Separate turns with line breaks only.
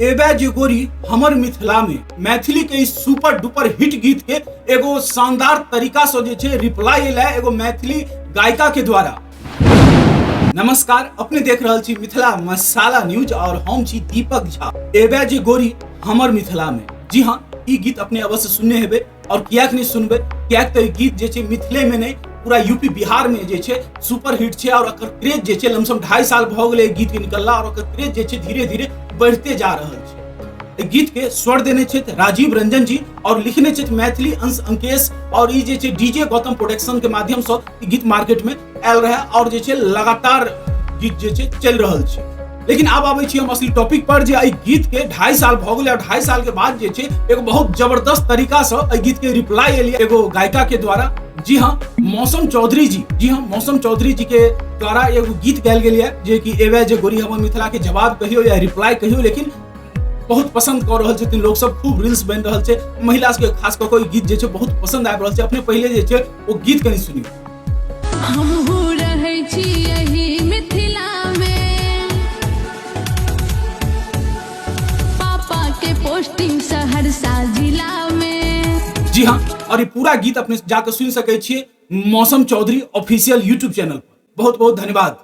एबे जे गोरी हमर मिथिला में मैथिली के इस सुपर डुपर हिट गीत के एगो शानदार तरीका से जे छै रिप्लाई एलै एगो मैथिली गायिका के द्वारा। नमस्कार, अपने देख रहल छी मिथिला मसाला न्यूज और हम छी दीपक झा। एबे जे गोरी हमर मिथिला में, जी हाँ, ई गीत अपने अवश्य सुनने हेबे और कियाक नहीं सुनबे, कियाक तो ई गीत जे छै मिथिले में नहीं पूरा यूपी बिहार में जे छै सुपर हिट छै और एकर क्रेज जे छै लमसम 2.5 साल भऽ गेलै गीत के निकलला और एकर क्रेज जे छै धीरे धीरे बढ़ते जा रहल छै। एहि गीत के स्वर देने छथि राजीव रंजन जी और लिखने छथि मैथिली अंश अंकेश और ई जे छै डीजे गौतम प्रोडक्शन के माध्यम से ई गीत मार्केट में आयल रहे और जे छै लगातार गीत जे छै चलि रहल छै। लेकिन आब आबै छी हम असली टॉपिक पर जे एहि गीत के 2.5 साल भऽ गेलै और 2.5 साल के बाद जे छै एगो बहुत जबरदस्त तरीका से एहि गीत के रिप्लाई एलियै एगो गायिका के द्वारा। जी हाँ, मौसम चौधरी जी, जी हाँ, मौसम चौधरी जी के द्वारा एगो गीत गायल गेल है जे कि एवे जे गोरी हमर मिथिला के जवाब कहियो या रिप्लाई कहियो, लेकिन बहुत पसंद कऽ रहल छथिन लोक सब, खूब रील्स बनि रहल छै, महिला सबके खास कऽ कऽ ई गीत जे छै बहुत पसंद आबि रहल छै। अपने पहिले जे छै ओ गीत कनि सुनियौ।
हमहूँ रहै छी एही मिथिला में, पापा के पोस्टिंग सहरसा जिला में।
जी हाँ, और ये पूरा गीत अपने जाकर सुन सकै छियै मौसम चौधरी ऑफिशियल यूट्यूब चैनल पर। बहुत बहुत धन्यवाद।